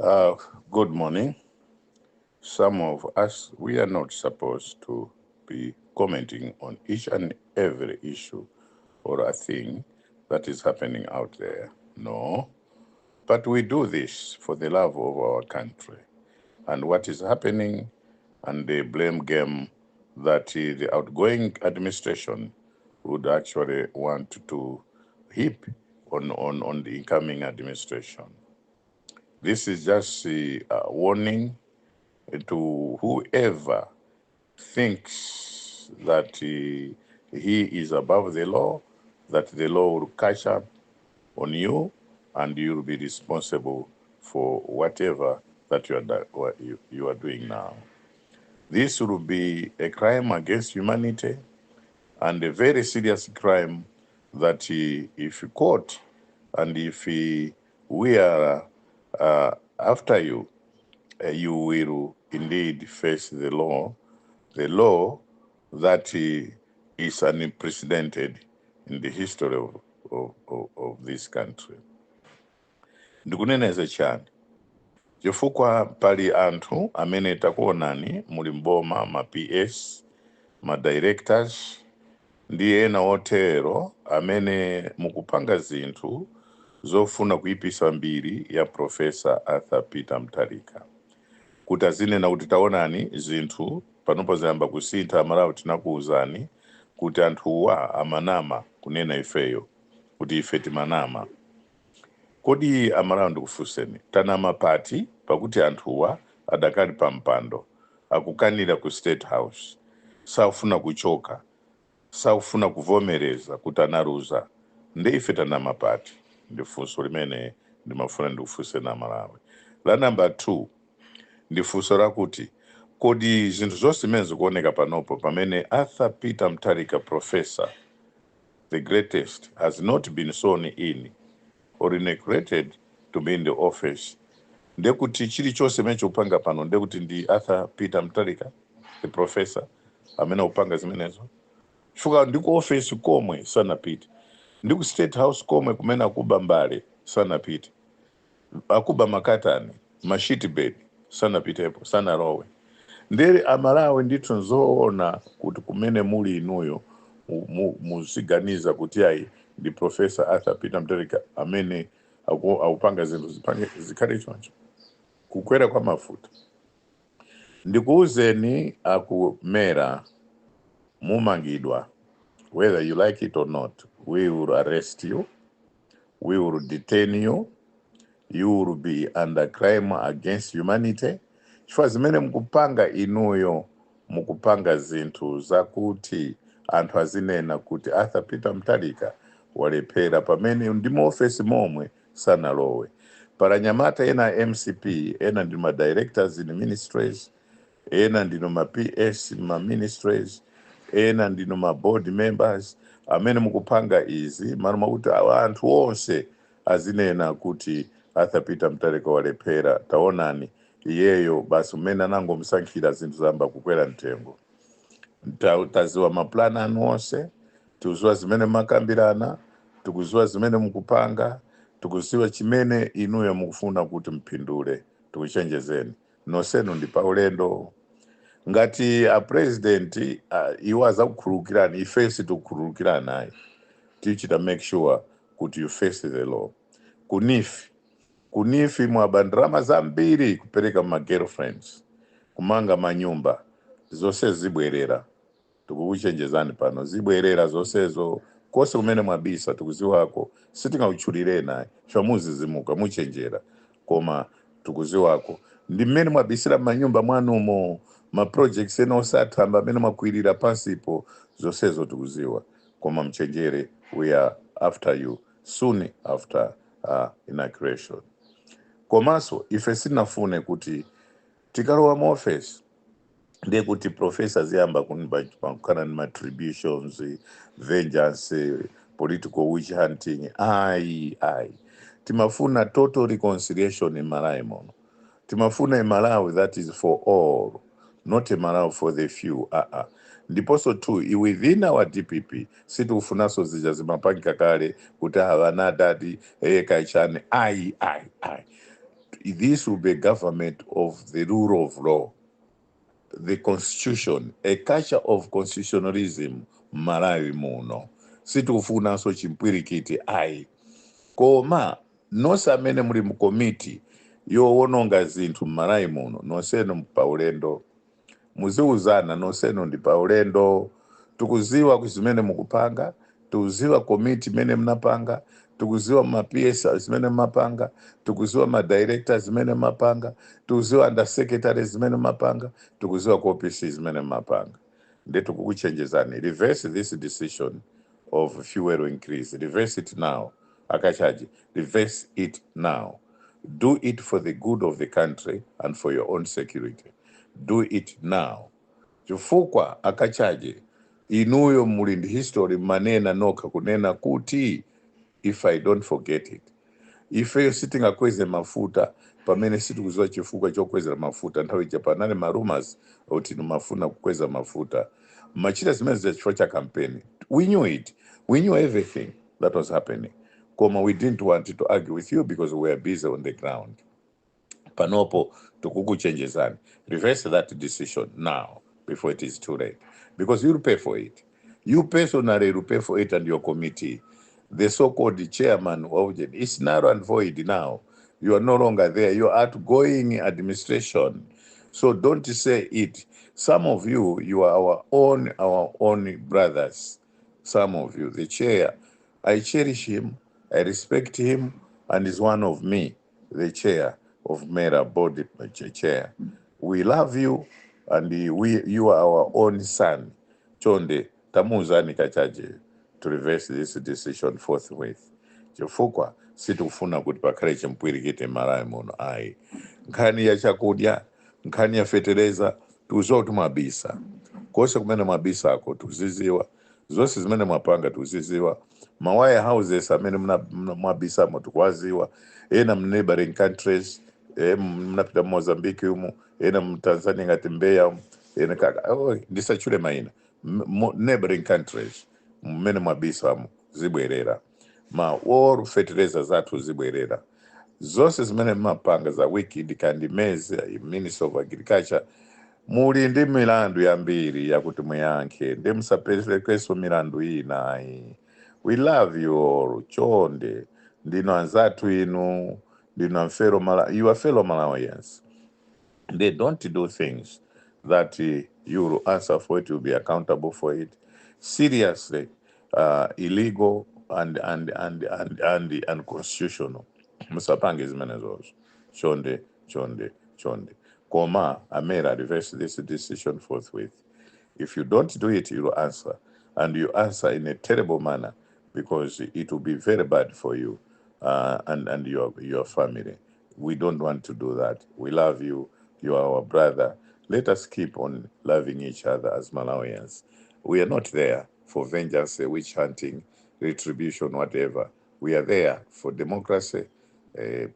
Good morning. Some of us, we are not supposed to be commenting on each and every issue or a thing that is happening out there. No. But we do this for the love of our country and what is happening and the blame game that the outgoing administration would actually want to heap on the incoming administration. This is just a warning to whoever thinks that he is above the law, that the law will catch up on you and you'll be responsible for whatever that what you are doing now. This will be a crime against humanity and a very serious crime that if caught and if we are after you, you will indeed face the law that is unprecedented in the history of this country. Ndikuneneza chani? Chifukwa pali anthu amene takuonani muli mboma, ma PS, ma directors ndi ena otero amene mukupanga zinthu zofuna kuipisa mbiri ya Professor Arthur Peter Mutharika, kuti azinena kuti taonani, zinthu panopo zayamba kusintha. Amalawi, tinakuwuzani kuti anthuwa amanama, kunena ifeyo kuti ife timanama. Kodi Amalawi, ndikufunseni, tanama pati? Pakuti anthuwa adakali pa mpando, akukanira ku State House, sakufuna kuchoka, sakufuna kuvomereza kuti analuza. Ndi ife tanama pati? Ndi funso limene ndimafuna ndikufunse na Malawi. La number 2 ndi funso lakuti, kodi zinthu zonse zimene zikuoneka panopo, pamene Arthur Peter Mutharika, professor, the greatest, has not been sworn in or inaugurated to be in the office, ndekuti chilichonse chimene chikupanga pano ndekuti ndi Arthur Peter Mutharika the professor amene akupanga zimenezo? Chifukwa ndi ku office komwe sanapite, ndi ku State House komwe kumene akuba mbale sanapite, akuba makatani, ma sheet bed, sanapitepo, sanalowe. Ndere Amalawi, ndithu nzoona kuti kumene muli inuyo muziganiza kuti ayi, ndi Professor Arthur Peter Mutharika amene akupanga zinthu zikhale choncho? Kukwera kwa mafuta, ndikuwuzeni, akumera mumangidwa. Whether you like it or not, we will arrest you, we will detain you, you will be under crime against humanity, chifukwa zimene mukupanga inuyo, mukupanga zinthu zakuti anthu azinena kuti Arthur Peter Mutharika walephera, pamene ndi muofesi momwe sanalowe. Paranyamata ena a MCP, ena ndi ma directors in ministries, ena ndino ma PS ma ministries, ena ndino ma board members amene mukupanga izi mano mwakuti awa anthu onse azinena kuti Arthur Peter Mutharika walephera. Taonani, iyeyo basi mmene anangomusankhira, zinthu zamba kukwera mtengo. Taziwa maplani anu onse, tikuziwa zimene makambirana, tikuziwa zimene mukupanga, tikuziwa chimene inuyo mukufuna kuti mpindule. Tikuchenjezeni nonsenu, ndi paulendo. Ngati a president iwo azakukhululukirani, ifensi tikukhululukirani ayi. Tichita make sure kuti you face the law. Ku NEEF, ku NEEF mwaba ndalama zambiri, kupereka ma girlfriends, kumanga manyumba, zonse zibwerera. Tikukuchenjezani pano, zibwerera zonsezo. Konse kumene mwabisa tikuziwako. Sitingakutchulireni ayi, chwamuzizimuka muchenjera, koma tikuziwako ndi mmene mwabisira manyumba mwanumo, ma projects ena osathamba amene mwakwirira pansipo, zonsezo tikuziwa. Koma mchenjere, we are after you soon after inauguration. Komanso ife sitinafune kuti tikalowa mu office ndiye kuti professor ziyamba kukhala ni matributions, vengeance, political witch hunting. Ayi, ayi, timafuna total reconciliation in Malawi muno. Timafuna a Malawi that is for all, not a Malawi for the few. Ndiponso two, within our DPP sitikufunanso zija zimapangika kale kuti avana adadi eye kaichani. Ayi, ayi, ayi. This will be a government of the rule of law, the constitution, a culture of constitutionalism Malawi muno. Sitikufunanso chimpwirikiti ayi. Koma nonse amene muli mu komiti yowononga zinthu m'Malawi muno, nonsenu paulendo. Muziuzana, nonsenu ndi paulendo. Tikuziwa zimene mukupanga, tikuziwa komiti imene mnapanga, tikuziwa ma PS zimene mumapanga, tikuziwa ma director zimene mumapanga, tikuziwa under secretary zimene mumapanga, tikuziwa ku OPC zimene mumapanga. Ndi tikukuchenjezani, reverse this decision of fuel increase. Reverse it now. Akachaji, reverse it now. Do it for the good of the country and for your own security. Do it now, chifukwa akachaje, inuyo muli ndi history. Manena nokha kunena kuti, if I don't forget it, ifeyo sitingakweze mafuta pamene sitikuziwa chifukwa chokwezera mafuta. Nthawi ija panali ma rumors kuti mafuna kukweza mafuta, machita zimene zija chifukwa cha campaign. We knew it, we knew everything that was happening, koma we didn't want to argue with you because we were busy on the ground. Panopo tikukuchenjezani, reverse that decision now before it is too late, because you'll pay for it. You personally will pay for it, and your committee, the so-called chairman of it, it's null and void now. You are no longer there. You are outgoing administration, so don't say it. Some of you, you are our own brothers. Some of you, the chair, I cherish him, I respect him, and is one of me, the chair of MERA board chair. We love you, and we you are our own son. Chonde, tamuuzani Kachaje to reverse this decision forthwith, chifukwa sitikufuna kuti pakhale chimpwirikiti m'Malawi muno ayi. Nkhani ya chakudya, nkhani ya fetereza, tikuziwa kuti mwabisa konse kumene mwabisako, tikuziziwa zonse zimene mwapanga, tikuziziwa ma warehouses amene mwabisamo, tikuwaziwa. Ena mu neighboring countries, mnapita mu Mozambique umu, ena mu Tanzania ngati Mbeya umu, ena kaka, oh, ndisachule mayina. Neighboring countries mmene mwabisamo zibwerera, ma all fertilizer zathu zibwerera, zonse zimene mmapanga za wicked kandi maize. Minister of Agriculture, muli ndi milandu yambiri yakuti muyankhe, ndi musaperekenso milandu ina ayi. We love you all. Chonde, ndinu anzathu inu, ndinu amfellow Mala, you are fellow Malawians. They don't do things that you will answer for it, you'll be accountable for it. Seriously, illegal and unconstitutional. Musapange zimenezozo. Chonde, chonde, chonde. Koma, a MERA, reverse this decision forthwith. If you don't do it, you will answer. And you answer in a terrible manner, because it will be very bad for you and your family. We don't want to do that. We love you. You are our brother. Let us keep on loving each other as Malawians. We are not there for vengeance, witch hunting, retribution, whatever. We are there for democracy,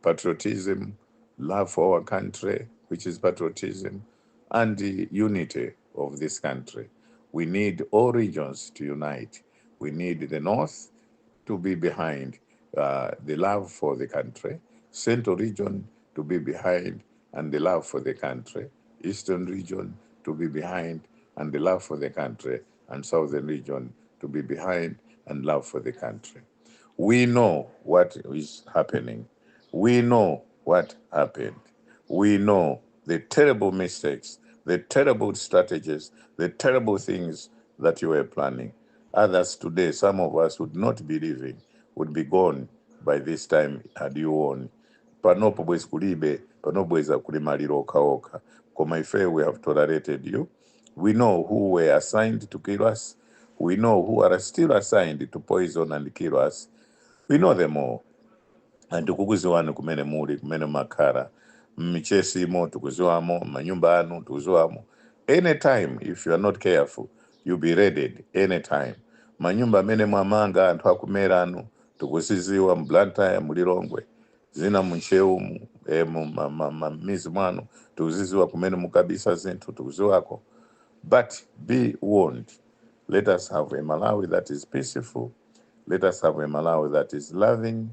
patriotism, love for our country, which is patriotism, and the unity of this country. We need all regions to unite. We need the North to be behind the love for the country, Central region to be behind and the love for the country, Eastern region to be behind and the love for the country, and Southern region to be behind and love for the country. We know what is happening. We know what happened. We know the terrible mistakes, the terrible strategies, the terrible things that you were planning. Others today, some of us would not be living, would be gone by this time had you won. Panopo bwezi kulibe, panopo bwezi kuli maliro okhaokha. Koma ife, we have tolerated you. We know who were assigned to kill us. We know who are still assigned to poison and kill us. We know them all. And tikukuziwani kumene muli, kumene makhala mmichesimo, tikuziwamo manyumba anu, tikuziwamo. Anytime, if you are not careful, you'll be raided anytime. Manyumba amene mwamanga anthu akumera anu tikuziziwa, mBlantyre, muLilongwe, zina muncheumu, mizi mwanu tikuziziwa, kumene mukabisa zinthu tikuziwako. But be warned, let us have a Malawi that is peaceful. Let us have a Malawi that is loving.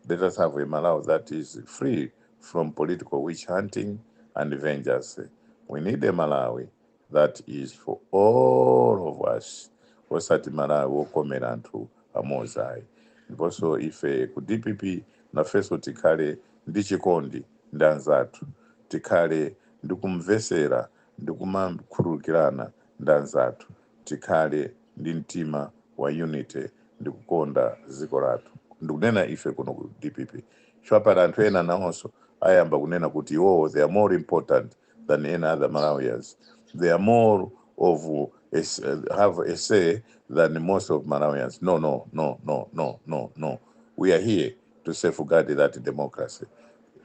Let us have a Malawi that is free from political witch hunting and vengeance. We need a Malawi that is for all of us, osati Malawi wokomera anthu amodzi ayi. Ndiponso ife ku DPP nafenso tikhale ndi chikondi ndi anzathu, tikhale ndi kumvesera ndi kumakhululukirana ndi anzathu, tikhale ndi mtima wa unity ndi kukonda dziko lathu. Ndikunena ife kuno ku DPP chifukwa anthu ena nawonso ayamba kunena kuti iwowo they are more important than any other Malawians, they are more of a, have a say than most of Malawians. No, no, no, no, no, no, no. We are here to safeguard that democracy.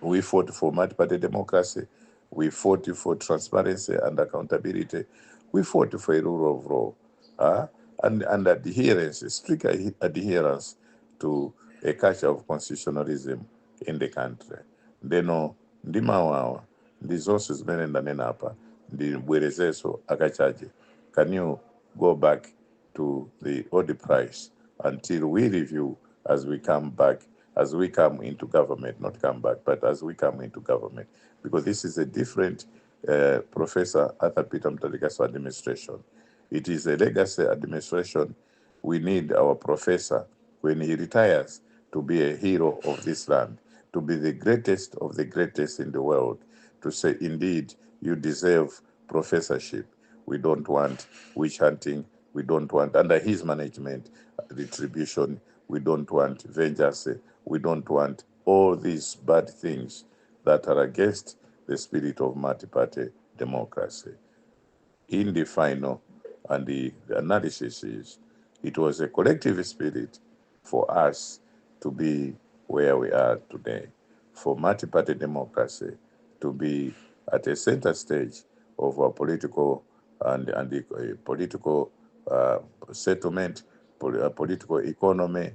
We fought for multi-party democracy. We fought for transparency and accountability. We fought for a rule of law and adherence, strict adherence to a culture of constitutionalism in the country. Ndeno ndi mawawa ndi zonse zimene ndanena apa, ndibwerezenso akachaje, can you go back to the old price until we review as we come back, as we come into government, not come back, but as we come into government, because this is a different Professor Arthur Peter Mutharika's administration. It is a legacy administration. We need our professor, when he retires, to be a hero of this land, to be the greatest of the greatest in the world, to say, "Indeed, you deserve professorship." We don't want witch hunting. We don't want, under his management, retribution. We don't want vengeance. We don't want all these bad things that are against the spirit of multi-party democracy. In the final and the analysis is, it was a collective spirit for us to be where we are today, for multi-party democracy to be at a center stage of our political and the political settlement, political economy,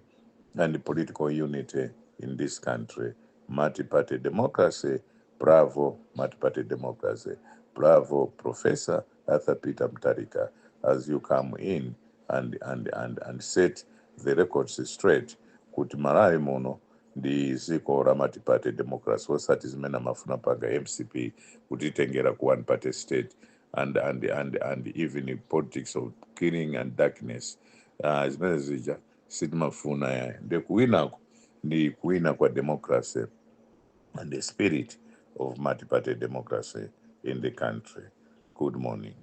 and political unity in this country. Multi-party democracy, bravo, multi-party democracy. Bravo, Professor Arthur Peter Mutharika, as you come in and set the records straight kuti Malawi muno ndi dziko la multi-party democracy, osati zimene amafuna panga MCP kutitengera ku one party state and even politics of killing and darkness. Zimene zija sitimafuna yayi. Ndi kuwinako ndi kuwina kwa democracy and the spirit of multi-party democracy in the country. Good morning.